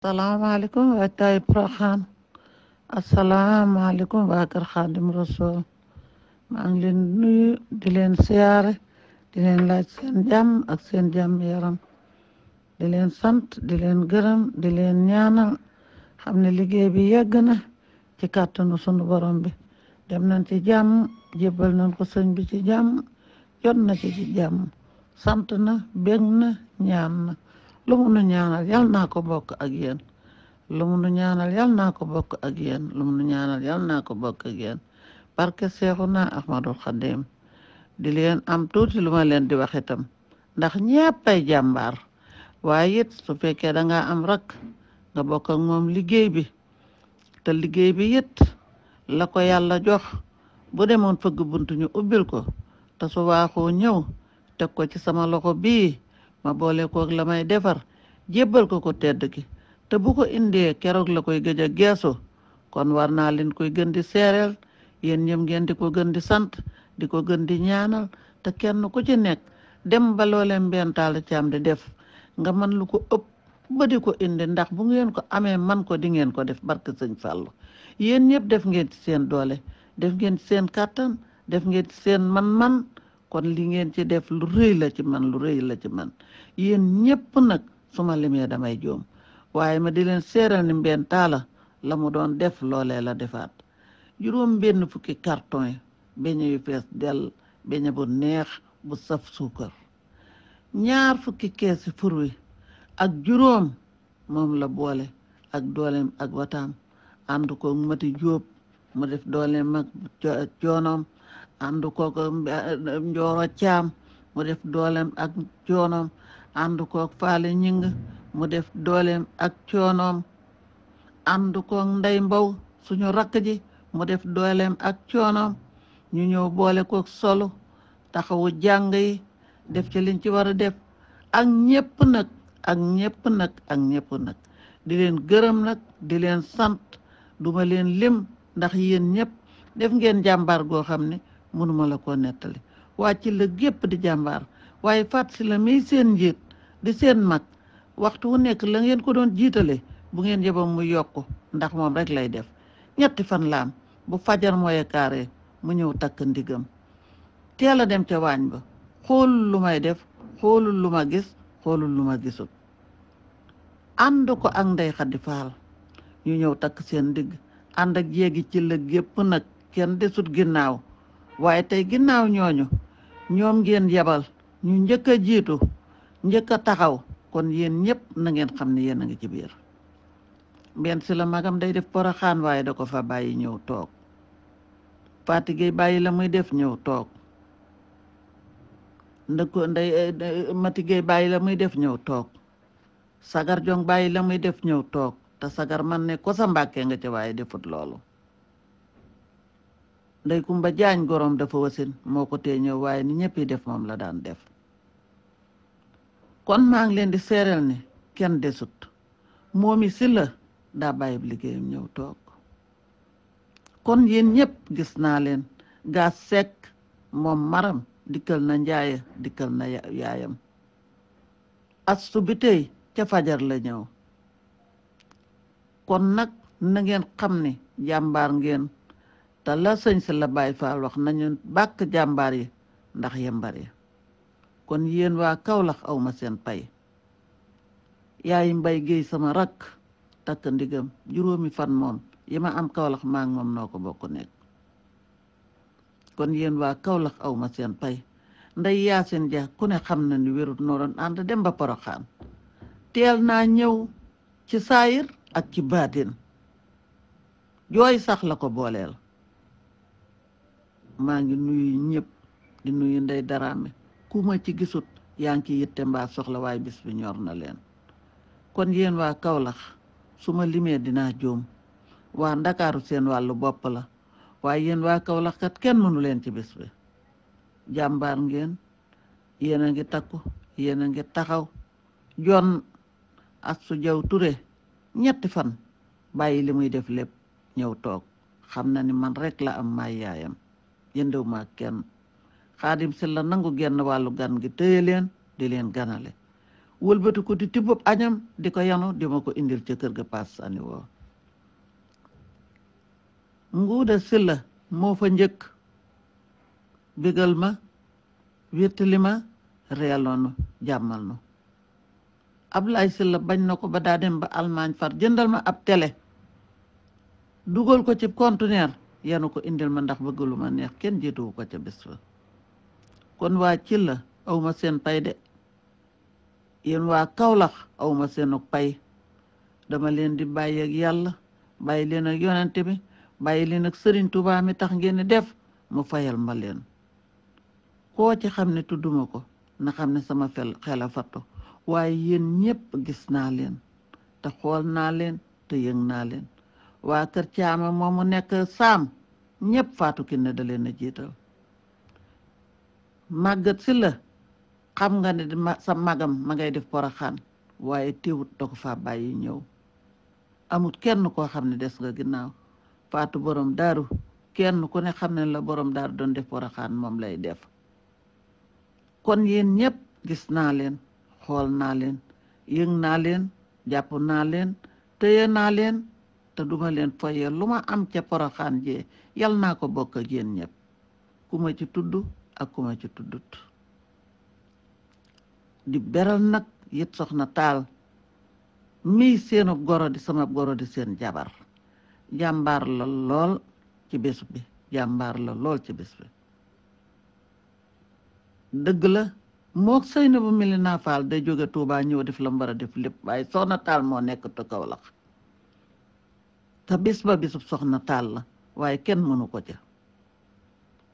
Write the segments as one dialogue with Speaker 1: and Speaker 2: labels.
Speaker 1: Assalamualaikum wa Porokhane asalaamaaleykum waa kër Xaadim Rasul maa ngi leen nuyu di leen siyaare di leen laaj seen jàmm ak seen jàmm yaram di leen sant di leen gërëm di leen ñaanal xam ne liggéey bi yegg na ci kàttanu sunu borom bi dem nañ ci jàmm jébbal nañ ko sëñ bi ci jàmm jot na ci jàmm sant na bég na ñaan na lu mu nu ñaanal yal naa ko bokk ak yéen lu mu nu ñaanal yal naa ko bokk ak yéen lu mu nu ñaanal yal naa ko bokk ak yéen barke Seexuna Ahmadul Xadim di leen am tuuti lu ma leen di wax itam ndax ñéppay jàmbaar waaye it su fekkee da nga am rak nga bokk ak moom liggéey bi te liggéey bi it la ko yàlla jox bu demoon fëgg buntu ñu ubbil ko te su waaxoo ñëw teg ko ci sama loxo bii ma boole koog la may defar jébbal ko tedd gi te bu ko indee keroog la koy gëj a geesu kon war naa leen koy gën di seereel yéen ñëm ngeen di ko gën di sant di ko gën di ñaanal te kenn ku ci nekk dem ba loolee mbentaal caam di def nga mën lu ko ëpp ba di ko indi ndax bu ngeen ko amee man ko di ngeen ko def barke sëñ Fàllu yéen ñëpp def ngeen ci seen doole def ngeen ci seen kàttan def ngeen ci seen man-man kon li ngeen ci def lu rëy la ci man lu rëy la ci man yéen ñëpp nag su ma limee damay joom waaye ma di leen seeral ni mbenn taala la mu doon def loolee la defaat juróom benn fukki carton yi beñe yu fees dell beñe bu neex bu saf suukar ñaar fukki keesi fur wi ak juróom moom la boole ak dooleem ak wataam ànd ko mati jóob mu def dooleem ak coonoom ànd ko njooro caam mu def dooleem ak coonoom ànd ko faale ñing mu def dooleem ak coonoom ànd ko ndey mbaw suñu rakk ji mu def dooleem ak coonoom ñu ñëw boole ko solo taxawu jàng yi def ci liñ ci war a def ak ñépp nag ak ñépp nag ak ñépp nag di leen gërëm nag di leen sant duma leen lim ndax yéen ñépp def ngeen jàmbaar goo xam ne mënuma la ko nettali wàcc la gépp di jàmbaar waaye fàtt si la muy seen njiit di seen mag waxtu wu nekk la ngeen ko doon jiitale bu ngeen yebam mu yokk ndax moom rek lay def ñetti fan laam bu fajar mooy kaare mu ñëw takk ndigam teel a dem ca waañ ba xoolul lu may def xoolul lu ma gis xoolul lu ma gisul ànd ko ak ndey Xadi Faal ñu ñëw takk seen ndigg ànd ak jéegi ci la gépp nag kenn desut ginnaaw waaye tey ginnaaw ñooñu ñoom ngeen yebal ñu njëkk a jiitu njëkk a taxaw kon yéen ñëpp na ngeen xam ne yéen a ngi ci biir mbenn si la magam day def Poroxaan waaye da ko fa bàyyi ñëw toog Fatigéey bàyyi la muy def ñëw toog ndëkko ndey Matigéey bàyyi la muy def ñëw toog sagar jong bàyyi la muy def ñëw toog te sagar man ne ko sa mbàkkee nga ca waaye defut loolu ndey Kumba Jaañ gorom dafa wasin moo ko tee ñëw waaye ni ñëpp yi def moom la daan def kon maa ngi leen di seereel ni kenn desut moomi si la daa bàyyi liggéeyam ñëw toog kon yéen ñëpp gis naa leen gaa sekk moom maram dikkal na njaaya dikkal na yaayam astu bi tey ca fajar la ñëw kon nag na ngeen xam ne jàmbaar ngeen te la sëñ si la Baay Faal wax nañu bàkk jàmbaar yi ndax yembar yi kon yéen waa Kawlax awma seen pay yaay Mbay Géey sama rakk takk ndigam juróomi fan moom yi ma am Kawlax maa ngi moom noo ko bokk nekk kon yéen waa Kawlax awma seen pay nday Yaasin Ja ku ne xam na ni wérut noo doon ànd dem ba Poroxaan teel naa ñëw ci saayir ak ci baatin jooy sax la ko booleel maa ngi nuyu ñëpp di nuyu ndey Daraame ku ma ci gisut yaa ngi ci yitte mbaa soxla waaye bis bi ñor na leen kon yéen waa Kawlax su ma limee dinaa jóom waa Ndakaaru seen wàllu bopp la waaye yéen waa Kawlax kat kenn mënu leen ci bis bi jàmbaar ngeen yéen a ngi takku yéen a ngi taxaw jon Astu Jaw Ture ñetti fan bàyyi li muy def lépp ñëw toog xam na ni man rek la am may yaayam jëndew ma kenn Xaadim si la nangu genn wàllu gan gi téye leen di leen ganale wëlbati ko di tibbub añam di ko yanu di ma ko indil ca kër ga paas sani woo Nguuda Silla moo fa njëkk bégal ma wéttali ma reeloonu jàmmal nu Ablaay Silla bañ na ko ba daa dem ba Allemagne far jëndal ma ab télé dugal ko ci conteneur yanu ko indil ma ndax bëgg lu ma neex kenn jiituwu ko ca bés fa kon waa ci la awma seen pay de yéen waa Kawlax awma seenu pay dama leen di bàyyi ak yàlla bàyyi leen ak yonente bi bàyyi leen ak Sëriñ Tuubaa mi tax ngeen di def mu fayal ma leen koo ci xam ne tudduma ko na xam ne sama xel a fattu waaye yéen ñépp gis naa leen te xool naa leen te yëg naa leen waa kër Caama moomu nekk saam ñépp Faatu Kiné da leen a jiital Màggat Silla xam nga ne sa magam ma ngay def Poroxaan waaye teewut da ko fa bàyyi ñëw amut kenn koo xam ne des nga ginnaaw Faatu borom daaru kenn ku ne xam ne la borom daaru doon def Poroxaan moom lay def kon yéen ñépp gis naa leen xool naa leen yëg naa leen jàpp naa leen téye naa leen te duma leen foye lu ma am ca Poroxaan jee yal naa ko bokk ak yéen ñépp ku ma ci tudd ak ku ma ci tuddut di beral nag yit soxna Taal mii seenu goro di sama goro di seen jabar jàmbaar la lool ci bés bi jàmbaar la lool ci bés bi dëgg la mook Seynabu Milina Faal day jóge Tuubaa ñëw def la mbara def lépp waaye soxna Taal moo nekk te Kawlax te bés ba bésub soxna Taal la waaye kenn mënu ko ca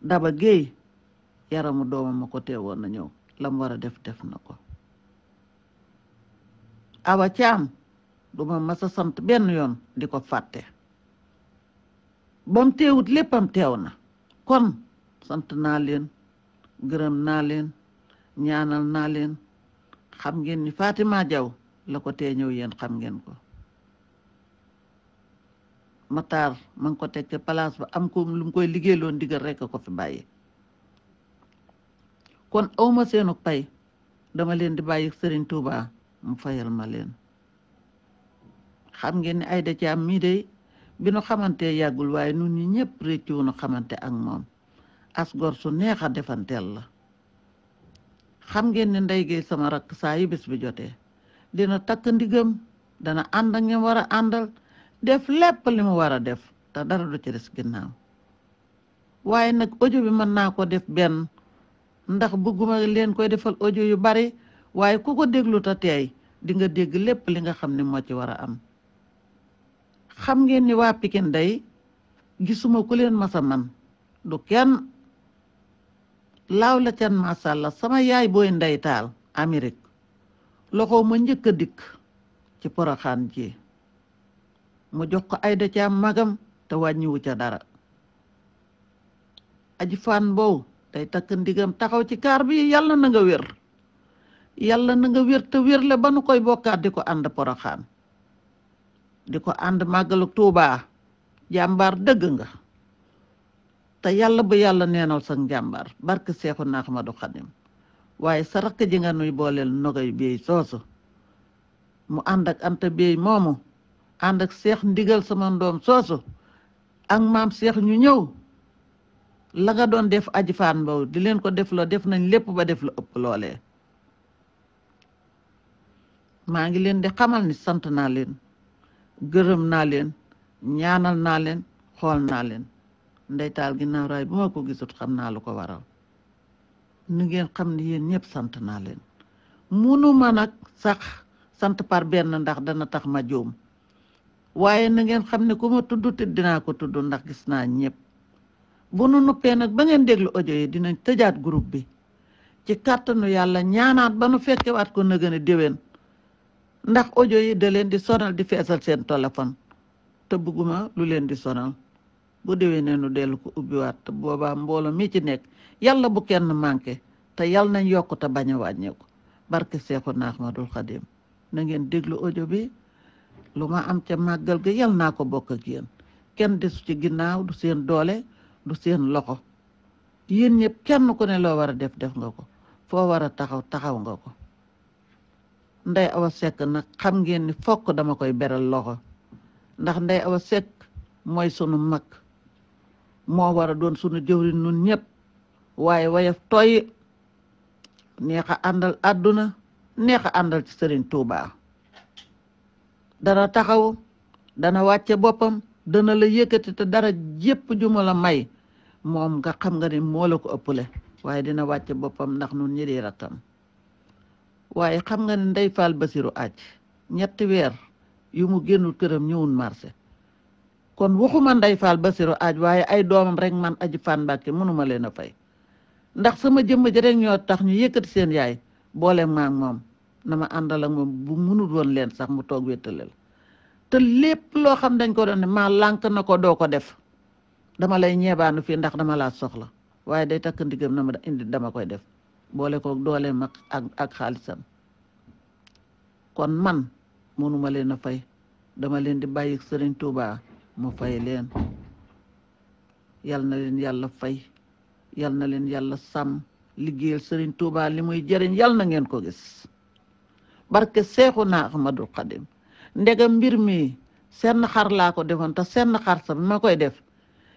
Speaker 1: Daba Géey yaramu doomam ma ko teewoon na ñëw lam war a def def na ko Awa Caam duma masa sant benn yoon di ko fàtte bam teewut léppam teew na kon sant naa leen gërëm naa leen ñaanal naa leen xam ngeen ni Fatima Jaw la ko tee ñëw yéen xam ngeen ko Matar ma ngi ko teg ca place ba am ko lu mu koy liggéeyloon digal rekk ko fi bàyyi kon awma seenu pay dama leen di bàyyi Sëriñ Tuubaa mu fayal ma leen xam ngeen ni Ayda Caam mii de bi nu xamante yàggul waaye nun ñi ñëpp réccu nu xamante ak moom as gor su neex a defanteel la xam ngeen ni Ndey Géey sama rakk saa yu bés bi jotee dina takk ndigam dana ànd ak ñam war a àndal def lépp li mu war a def te dara du ci des ginnaaw waaye nag audio bi mën naa ko def benn ndax bëgguma leen koy defal audio yu bari waaye ku ko déglu te teey di nga dégg lépp li nga xam ne moo ci war a am xam ngeen ni waa Pikine day gisuma ku leen masa man du kenn laaw la can masàlla sama yaay booy Ndey Taal Amérique loxo ma njëkk a dikk ci Poroxaan ji mu jox ko Ayda Caam magam te wàññiwu ca dara aji fan boobu day takk ndigam taxaw ci kaar bi yàlla na nga wér yàlla na nga wér te wér la ba nu koy bokkaat di ko ànd Poroxaan di ko ànd màggalu Tuubaa jàmbaar dëgg nga te yàlla ba yàlla neenal sa njàmbaar barke Seexuna Ahmadu Xadim waaye sa rakk ji nga nuy booleel Nogay Beey soosu mu ànd ak Anta Beey moomu ànd ak Seex Ndigal sama ndoom soosu ak maam Seex ñu ñëw la nga doon def aji faan mbaw di leen ko def loo def nañ lépp ba def la ëpp loolee maa ngi leen di xamal ni sant naa leen gërëm naa leen ñaanal naa leen xool naa leen Ndey Taal ginnaaw raay bu ma ko gisut xam naa lu ko waral ni ngeen xam ne yéen ñëpp sant naa leen munu ma nag sax sant par benn ndax dana tax ma juum waaye na ngeen xam ne ku ma tudd te dinaa ko tudd ndax gis naa ñëpp bu nu nuppee nag ba ngeen déglu audio yi dinañ tëjaat groupe bi ci kàttanu yàlla ñaanaat ba nu fekkewaat ko nëgën a déwén ndax audio yi da leen di sonal di feesal seen téléphone te bëgguma lu leen di sonal bu déwénee nu dellu ko ubbiwaat te boobaa mbooloo mi ci nekk yàlla bu kenn manqué te yàlla nañ yokk te bañ a wàññeeku barke Seexuna Ahmadul Xadim na ngeen déglu audio bi lu ma am ca màggal ga yàlla naa ko bokk ak yéen kenn desu ci ginnaaw du seen doole du seen loxo yéen ñëpp kenn ku ne loo war a def def nga ko foo war a taxaw taxaw nga ko Ndey Awa Seck nag xam ngeen ni fokk dama koy beral loxo ndax Ndey Awa Seck mooy sunu mag moo war a doon sunu jëwriñ nun ñëpp waaye wayaf toy neex a àndal àdduna neex a àndal ci Sëriñ Tuubaa dana taxaw dana wàcce boppam dana la yëkkati te dara jépp ju ma la may moom nga xam nga ni moo la ko ëppale waaye dina wàcce boppam ndax nun ñi di rakkam waaye xam nga ne Ndey Faal Basiru aj 3 weer yu mu génnul këram ñëwul marché kon waxuma Ndey Faal Basiru aj waaye ay doomam rek man aji Fan Mbàkke mënuma leen a fay ndax sama jëmm ji rek ñoo tax ñu yëkkati seen yaay boole maak moom na ma àndal ak moom bu mënul woon leen sax mu toog wéttaleel te lépp loo xam dañ ko doon ne maa lànk na ko doo ko def dama lay ñeebaanu fii ndax dama laa soxla waaye day takk ndigam na ma indi dama koy def boole ko doole mag ak xaalisam kon man mënuma leen a fay dama leen di bàyyi Sëriñ Tuubaa mu fay leen yal na leen yàlla fay yal na leen yàlla sàmm liggéeyal Sëriñ Tuubaa li muy jëriñ yal na ngeen ko gis barke Seexuna Ahmadul Xadim ndegam mbir mi senn xar laa ko defoon te senn xar sa bi ma koy def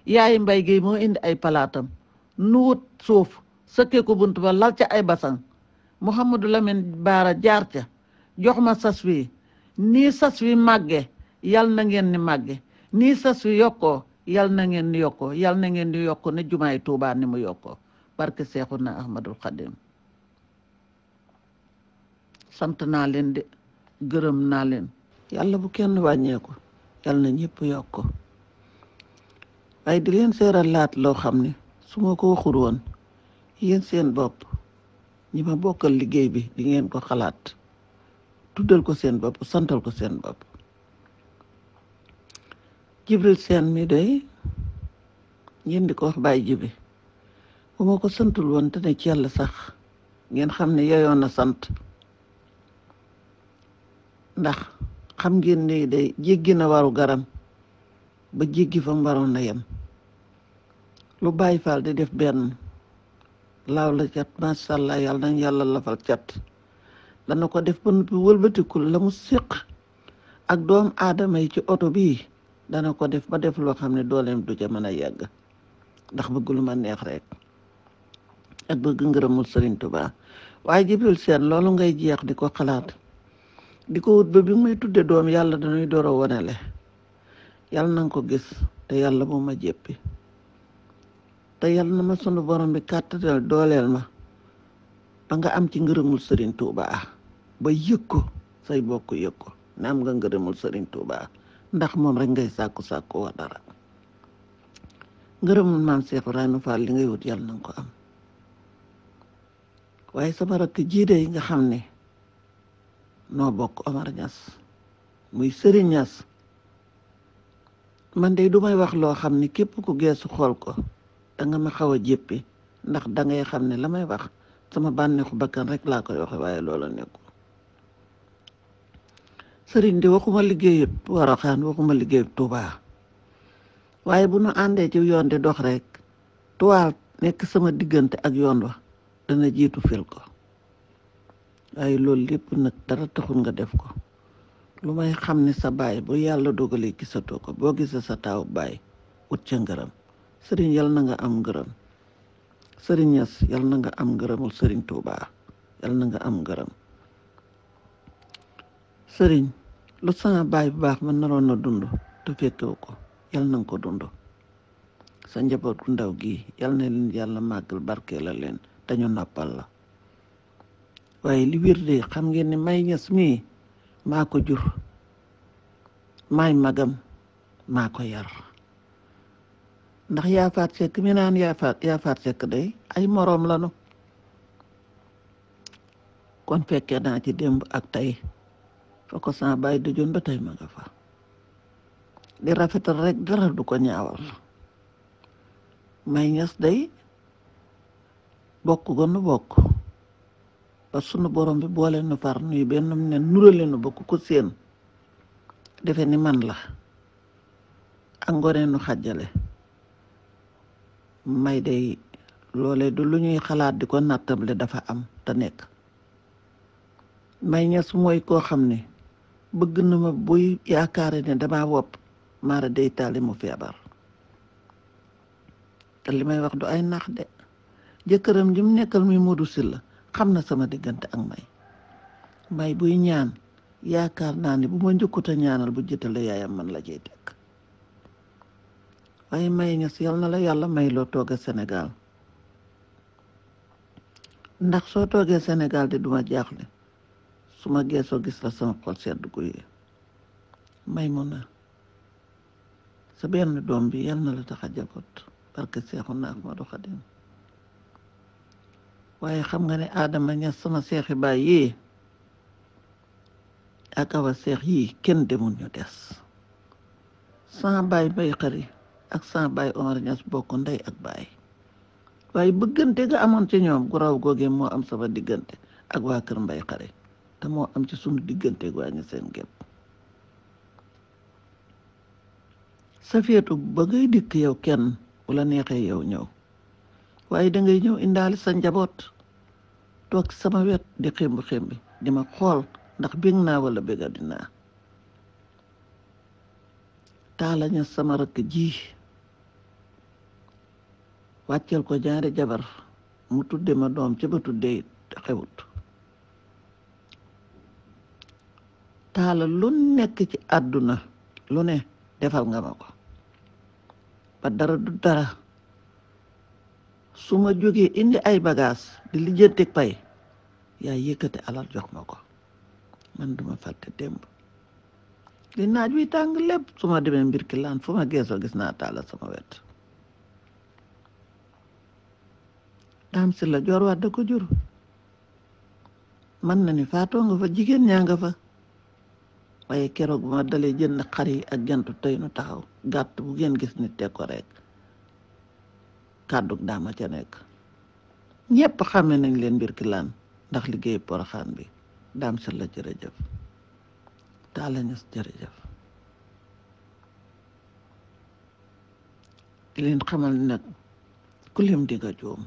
Speaker 1: yaay Mbay Géey moo indi ay palaatam nu wut suuf sëkkee ko bunt ba lal ca ay basang Mouhamadou Lamine Baara jaar ca jox ma sas wi nii sas wi màgge yal na ngeen ni màgge nii sas wi yokkoo yal na ngeen ni yokkoo yal na ngeen di yokkoo ne jumaay Tuubaa ni mu yokkoo barke Seexuna Ahmadul Xadim sant naa leen de gërëm naa leen yàlla bu kenn wàññeeku yal na ñëpp yokko waaye di leen seeral laat loo xam ne su ma ko waxul woon yéen seen bopp ñi ma bokkal liggéey bi di ngeen ko xalaat tuddal ko seen bopp santal ko seen bopp Jibril Seen mi doy ngeen di ko wax Baay Jibi bu ma ko santul woon te ne ci yàlla sax ngeen xam ne yoyoon na sant ndax xam ngeen ni day jéggi na waru garam ba jéggi fa mu waroon na yem lu Baay Faal di def benn laaw la cat masha Allah yàlla nañ yàlla lafal cat dana ko def ba noppi wëlbatikul la mu séq ak doom aadama yi ci oto bii dana ko def ba def loo xam ne dooleem du ca mën a yegg ndax bëgg lu ma neex rek ak bëgg ngërëmul Sëriñ Tuubaa waaye Jibril Seen loolu ngay jeex di ko xalaat di ko wut ba bi muy tudde doom yàlla dañuy door a wonele yàlla na nga ko gis te yàlla bu ma jéppi te yàlla na ma sunu borom bi kàttanal dooleel ma ba nga am ci ngërëmul Sëriñ Tuubaa ba yëg ko say bokk yëg ko ne am nga ngërëmul Sëriñ Tuubaa ndax moom rek ngay sàkku wa dara ngërëmul maam Cheikh Ibrahima Fall li ngay wut yàlla na nga ko am waaye sama rakk jiide yi nga xam ne noo bokk Omar Niass muy Sëriñ Niass man de du may wax loo xam ne képp ku geesu xool ko da nga ma xaw a jéppi ndax da ngay xam ne la may wax sama bànneexu bakkan rek laa koy waxe waaye loola nekkul sëriñ di waxuma liggéeyub Porokhane waxuma liggéeyub Touba waaye bu nu àndee ci yoon di dox rek tuwaal nekk sama diggante ak yoon wa dana jiitu fil ko waaye loolu lépp nag dara taxul nga def ko lu may xam ne sa baay bu yàlla dogalee gisatoo ko boo gisee sa taaw baay ut ca ngërëm sëriñ yal na nga am ngërëm sëriñ Niass yal na nga am ngërëmul Sëriñ Touba yal na nga am ngërëm sëriñ lu sama baay bu baax man naroon na dund te fekkewu ko yal na nga ko dund sa njaboot gu ndaw gi yal na leen yàlla màggal barke la leen te ñu noppal la waaye li wér de xam ngeen ne May Niass mii maa ko jur maay magam maa ko yar ndax yaa faat sekk mi naan yaa faat sekk day ay moroom lanu kon fekkee naa ci démb ak tey fa ko sama baay dëjoon ba tey ma nga fa di rafetal rek dara du ko ñaawal May Niass day bokk gonu bokk ba sunu borom bi boole nu far nuy benn ne nurale nu bokk ko seen defe ni man la ak ngone nu xàjjale may day loole du lu ñuy xalaat di ko nattable dafa am te nekk May Ñas mooy koo xam ne bëgg na ma buy yaakaare ne dama wopp maara day taali mu feebar te li may wax du ay nax de jëkkëram ji mu nekkal muy Modou Sylla xam na sama diggante ak may buy ñaan yaakaar naa ne bu ma njëkkut a ñaanal bu jëtale yaayam man la ciy teg waaye May Ñas yal na la yàlla may loo tooge Sénégal ndax soo toogee Sénégal de duma jaaxle su ma geesoo gis la sama xol sedd guy may mun na sa benn doom bi yal na la tax a jaboot barke Seexuna Ahmadu Xaadim waaye xam nga ne Adama Ñas sama seexi baay yii ak Awa Seex yii kenn demul ñu des sama baay Mbay Xari ak sama baay Omar Ñas bokk ndey ak baay waaye bëggante ga amoon ci ñoom gu raw googee moo am sama diggante ak waa kër Mbay Xari te moo am ci sunu diggante gu wàññi seen gépp sa feetu ba ngay dikk yow kenn bu la neexee yow ñëw waaye dangay ñëw indaale sa njaboot toog sama wet di xembi di ma xool ndax bég naa wala béga dinaa Taala Ñas sama rakk ji wàccel ko ñaari jabar mu tudde ma doom ca ba tuddee xewut Taala lu nekk ci àdduna lu ne defal nga ma ko ba dara du dara su ma jógee indi ay bagaas di lijjanti pay yaa yëkkati alal jox ma ko man duma fàtte démb li naaj wi tàng lépp su ma demee mbir ki laan fu ma geesoo gis naa Taala sama wet Daam Sylla Joor Wadda ko jur man na ni faatoo nga fa jigéen ñaa nga fa waaye keroog bu ma dalee jënd xar yi ak jantu tey nu taxaw gàtt bu ngeen gis nit teg ko rek kàddug daama ca nekk ñépp xame nañ leen mbir ki laan ndax liggéey Poroxaan bi Daam Sylla jërëjëf Taala Ñas jërëjëf di leen xamal nag ku lim di nga juum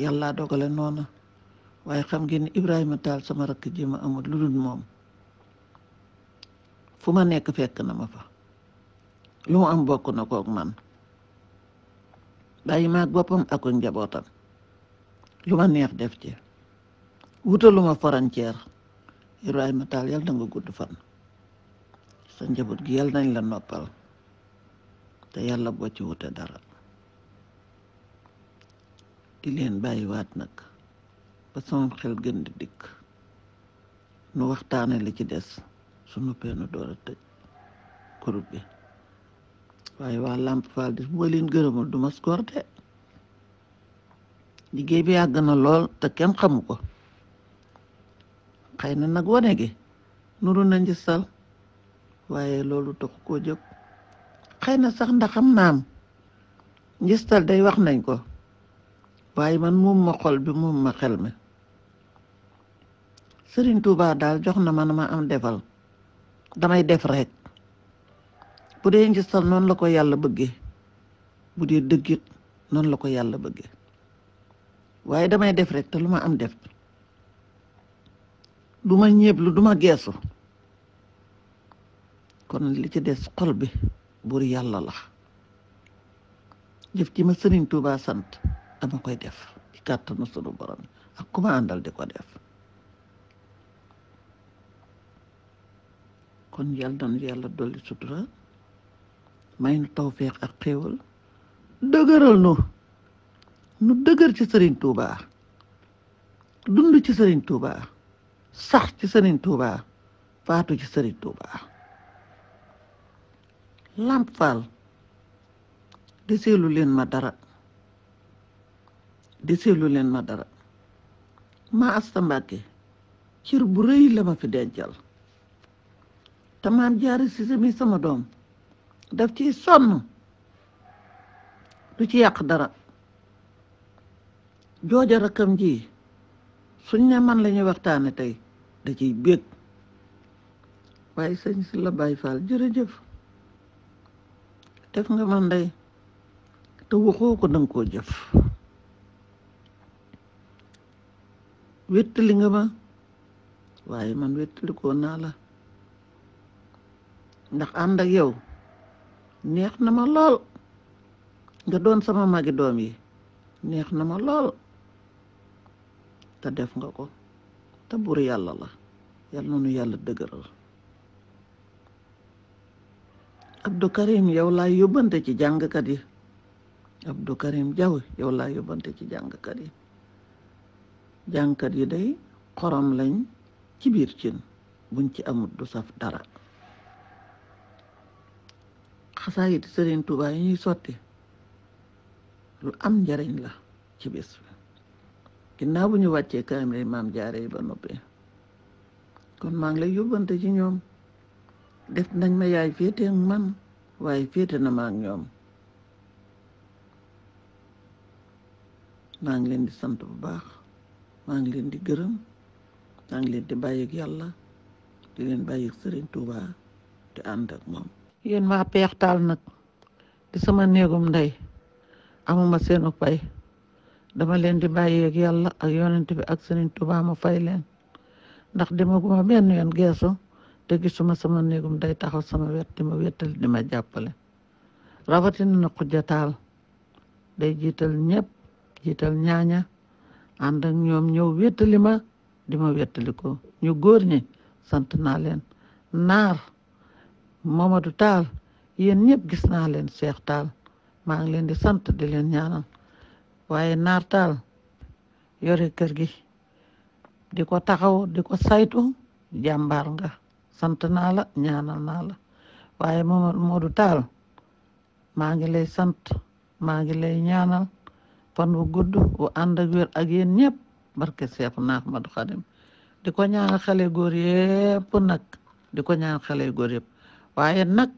Speaker 1: yàlla dogale noona waaye xam ngeen ni Ibrahima Taal sama rakk ji ma amul lu dul moom fu ma nekk fekk na ma fa lu mu am bokk na kook man bàyyi maag boppam ak njabootam lu ma neex def ci wutaluma frontière Ibrahima Taal yal na nga gudd fan sa njaboot gi yal nañ la noppal te yàlla boo ci wute dara di leen bàyyiwaat nag ba sama xel gën di dikk nu waxtaane li ci des su nuppee nu door a tëj groupe bi waaye waa Lamp Fall di bu ma leen gërëmul du ma score de liggéey bi yàgg na lool te kenn xamu ko xëy na nag wane gi nuru na njëstal waaye loolu taxu koo jóg xëy na sax ndaxam naam njëstal day wax nañ ko waaye man moom ma xol bi moom ma xel mi Sëriñ Tuubaa daal jox na ma am defal damay def rek bu dee njëstal noonu la ko yàlla bëggee bu dee dëggit noonu la ko yàlla bëggee waaye damay def rek te lu ma am def du ma ñeeblu du ma geesu kon li ci des xol bi buur yàlla la jëf ci ma Sëriñ Tuubaa sant dama koy def ci kàttanu sunu borom ak ku ma àndal di ko def kon yàlla na yàlla dolli sutura may nu tawfeex ak xéewal dëgëral nu dëgër ci Sëriñ Tuubaa dund ci Sëriñ Tuubaa sax ci Sëriñ Tuubaa faatu ci Sëriñ Tuubaa Lamp Fall deseelu leen ma dara ma Asta Mbàkke cër bu rëy la ma fi dencal te Maam Jaara Sise mi sama doom daf ciy sonn du ci yàq dara jooja rakkam ji suñ ne man la ñuy waxtaane tey da ciy bég waaye sëñ si la Baay Faal jërëjëf def nga man ndey te waxoo ko danga koo jëf wéttali nga ma waaye man wéttalikoo naa la ndax ànd ak yow neex na ma lool nga doon sama magi doom yi neex na ma lool te def nga ko te bur yàlla la yàlla na nu yàlla dëgëral Abdou Karim yow laa yóbbante ci jàngkat yi Abdou Karim Jaw yow laa yóbbante ci jàngkat yi jàngkat yi day xorom lañ ci biir cin buñ ci amut du saf dara xasaayit Sëriñ Tuubaa yi ñuy sotti lu am njariñ la ci bés bi ginnaaw bu ñu wàccee kaamil maam jaare yi ba noppi kon maa ngi lay yóbbante ci ñoom def nañ ma yaay féete ak man waaye féete na ma ak ñoom maa ngi leen di sant bu baax maa ngi leen di gërëm maa ngi leen di bàyyi ak yàlla di leen bàyyi ak Sëriñ Tuubaa te ànd ak moom yéen waa Peextaal nag di sama néegum ndey amuma seenu pay dama leen di bàyyi ak yàlla ak yonent bi ak Sëriñ Tuubaa ma fay leen ndax demaguma benn yoon geesu te gisuma sama néegum ndey taxaw sama wet di ma wéttali di ma jàppale rawatina na Xujja Taal day jiital ñëpp jiital ñaaña ànd ak ñoom ñëw wéttali ma di ma wéttali ko ñu góor ñi sant naa leen naar Mamadou Taal yéen ñëpp gis naa leen Cheikh Taal maa ngi leen di sant di leen ñaanal waaye naar Taal yore kër gi di ko taxaw di ko saytu jàmbaar nga sant naa la ñaanal naa la waaye Mamadou Taal maa ngi lay sant maa ngi lay ñaanal fan wu gudd wu ànd ak wér ak yéen ñëpp barke Seexuna Ahmadu Xadim di ko ñaanal xale góor yëpp nag di ko ñaanal xale góor yëpp waaye nag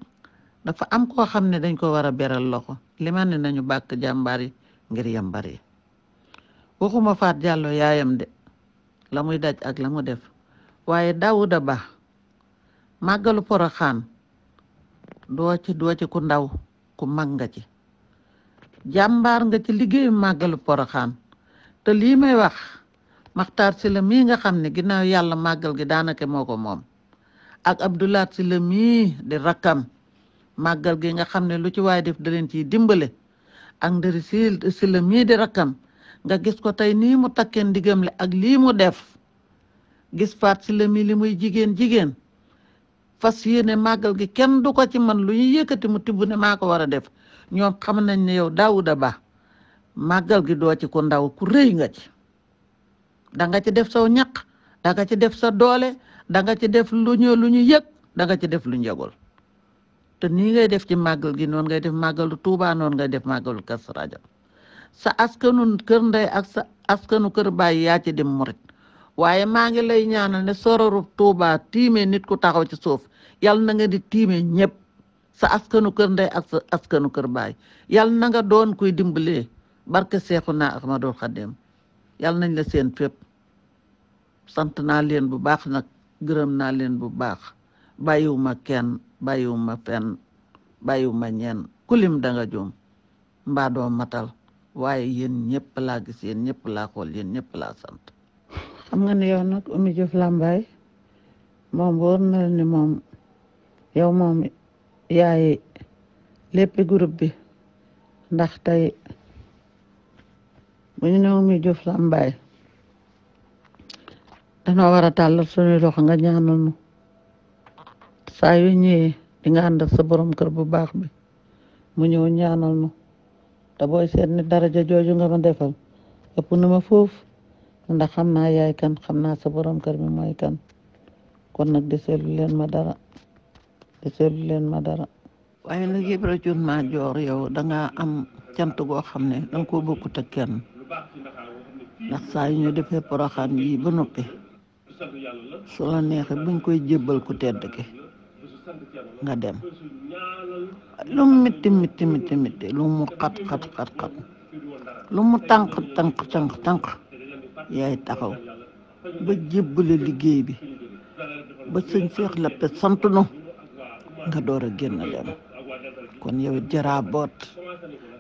Speaker 1: dafa am koo xam ne dañ ko war a beral loxo li ma ne nañu bàkk jàmbaar yi ngir yambar yi waxuma Faat Jàllo yaayam de la muy daj ak la mu def waaye Daawuda Ba màggalu Poroxaan doo ci ku ndaw ku mag nga ci jàmbaar nga ci liggéeyu màggalu Poroxaan te lii may wax Maxtaar Sylla mii nga xam ne ginnaaw yàlla màggal gi daanaka moo ko moom ak Abdoulaat Sylla mii di rakkam màggal gi nga xam ne lu ci waay def da leen ciy dimbale ak Ndëri Sylla mii di rakkam nga gis ko tey nii mu takkee ndigam le ak lii mu def gis Faat Sylla mii li muy jigéen fas yéene màggal gi kenn du ko ci man lu ñu yëkkati mu tibb ne maa ko war a def ñoom xam nañ ne yow Daawuda Ba màggal gi doo ci ku ndaw ku rëy nga ci danga ci def saw ñaq danga ci def sa doole danga ci def lu ñu yëg danga ci def lu ñu yëgul te nii ngay def ci màggal gi noonu ngay def màggalu Tuubaa noonu ngay def màggalu Kazu Rajab sa askanu kër ndey ak sa askanu kër baay yaa ci dem murit waaye maa ngi lay ñaanal ne sororu Tuubaa tiime nit ku taxaw ci suuf yàlla na nga di tiime ñëpp sa askanu kër ndey ak sa askanu kër baay yàlla na nga doon kuy dimbalee barke Seexuna Ahmadul Xadim yàlla nañ la seen fépp sant naa leen bu baax nag gërëm naa leen bu baax bàyyiwuma kenn bàyyiwuma fenn bàyyiwuma ñenn kulim danga juum mbaa doo matal waaye yéen ñëpp laa gis yéen ñëpp laa xool yéen ñëpp laa sant xam nga ne yow nag Oumy Diouf Lambaye moom wóor na la ni moom yow moom yaay léppi groupe bi ndax tey bu ñu ne Oumy Diouf Lambaye danoo war a tàllal suñuy loxo nga ñaanal nu saa yu ñëwee di nga ànd ak sa borom kër bu baax bi mu ñëw ñaanal nu te booy seet ni daraja jooju nga ma defal ëpp na ma foofu ndax xam naa yaay kan xam naa sa borom kër bi mooy kan kon nag deseelu leen ma dara waaye nag Ibra Cuun Maajoor yow danga am cant goo xam ne danga ko bokkut ak kenn ndax saa yu ñu defee Poroxaan yi ba noppi su la neexee buñ koy jébbal ku tedd ki nga dem lu mu mitti lu mu xat lu mu tànk yaay taxaw ba jébbale liggéey bi ba sëñ Seex Lappe sant nu nga door a génn dem kon yow it jaraaboot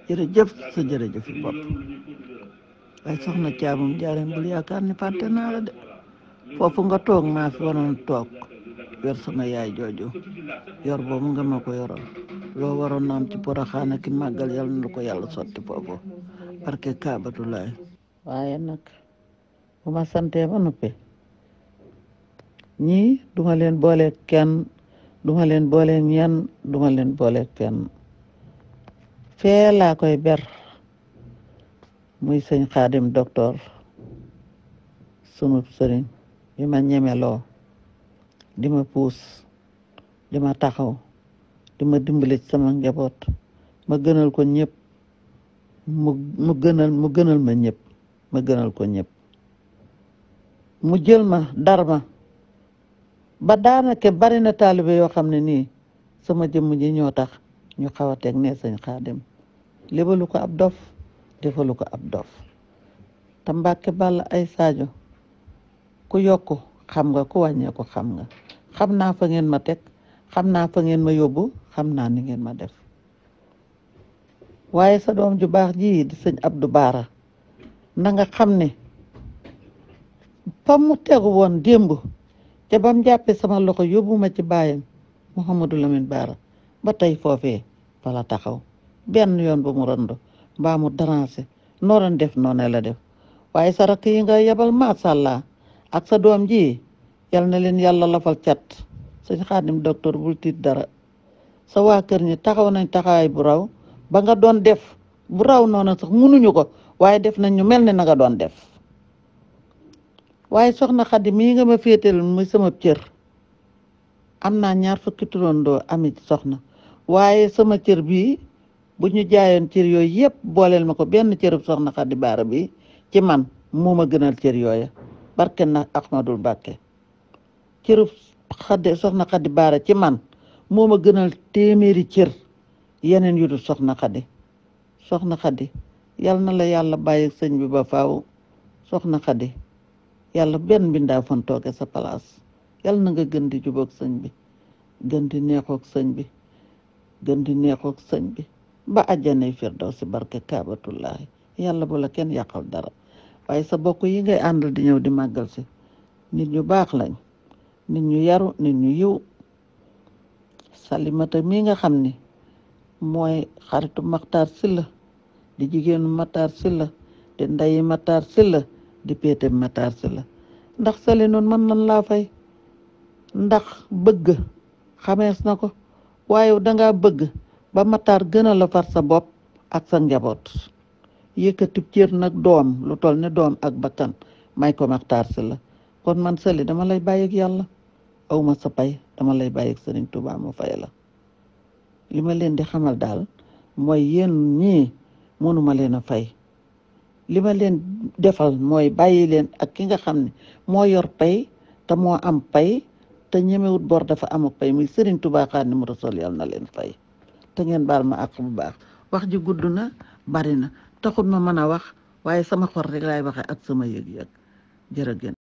Speaker 1: jërëjëf sa jërëjëfi bopp waaye soxna Caabum Njaareem bul yaakaar ni fàtte naa la de foofu nga toog maa fi waroon toog yor sama yaay jooju yor boobu nga ma ko yoral loo waroon na am ci Porokhane ki màggal yàlla na ko yàlla sotti foofu parce que Kaabatulaay waaye nag bu ma santee ba noppi ñii duma leen booleeg kenn duma leen booleeg ñenn duma leen booleeg kenn fee laa koy ber muy sëñ Xaadim docteur sunu sëriñ bi ma ñemeloo di ma puus di ma taxaw di ma dimbali ci sama njaboot ma gënal ko ñëpp mu gënal ma ñëpp ma gënal ko ñëpp mu jël ma dar ma ba daanaka bari na taalibe yoo xam ne nii sama jëmm ji ñoo tax ñu xaw a teg ne sëñ Xaadim lébalu ko ab dof defalu ko ab dof te Mbàkke Balla ay Sadio ku yokku xam nga ku wàññeeku xam nga xam naa fa ngeen ma teg xam naa fa ngeen ma yóbbu xam naa ni ngeen ma def waaye sa doom ju baax ji di sëñ Abdou Bara na nga xam ne fa mu tegu woon démb te bam jàppee sama loxo yóbbu ma ci baayam Mouhamadou Lamine Bara ba tey foofee fa la taxaw benn yoon ba mu rënd mbaa mu darancé noo doon def noonu la def waaye sa rakk yi nga yebal macha allah ak sa doom ji yal na leen yàlla lafal cat sëñ Xaadim docteur bul tiit dara sa waa kër ñi taxaw nañ taxawaay bu raw ba nga doon def bu raw noonu sax munuñu ko waaye def nañ ñu mel ne na nga doon def waaye soxna Xadi mii nga ma féetal muy sama cër am naa 2 fukki turandoo ami soxna waaye sama cër bii bu ñu jaayoon cër yooyu yëpp booleel ma ko benn cërub soxna Xadi Baara bi ci man moo ma gënal cër yooya barke na Ahmadul Mbàkke cërub soxna Xadi Baara ci man moo ma gënal téeméeri cër yeneen yu dul soxna Xadi yal na la yàlla bàyyi sëñ bi ba faaw soxna Xadi yàlla benn mbindaa fan tooge sa place yal na nga gën di jubóog sëñ bi gën di neexoog sëñ bi gën di neexoog sëñ bi ba àjjanay firdawsi barke Kaabatullaahi yàlla bu la kenn yàqal dara waaye sa bokk yi ngay àndal di ñëw di màggal si nit ñu baax lañ nit ñu yaru nit ñu yiw Salimata mii nga xam ni mooy xaritu Maxtaar Silla di jigéenu Maxtaar Silla di ndayi Maxtaar Silla di péete Maxtaar Silla ndax sali noonu mën nan laa fay ndax bëgg xamees na ko waaye dangaa bëgg ba Maxtaar gën a la far sa bopp ak sa njaboot yëkkati cër nag doom lu toll ne doom ak bakkan may ko Maxtaar Silla kon man sali dama lay bàyyi ak yàlla awma sa pay dama lay bàyyi ak Sëriñ Tuubaa mu fay la li ma leen di xamal daal mooy yéen ñii mënuma leen a fay li ma leen defal mooy bàyyi leen ak ki nga xam ne moo yor pay te moo am pay te ñemewut bor dafa amuk pay muy Sëriñ Tuubaa Xaadimu Rasuul yal na leen fay te ngeen baal ma àq bu baax wax ji gudd na bari na taxut ma mën a wax waaye sama xol rek laay waxe ak sama yëg-yëg jërë ngeen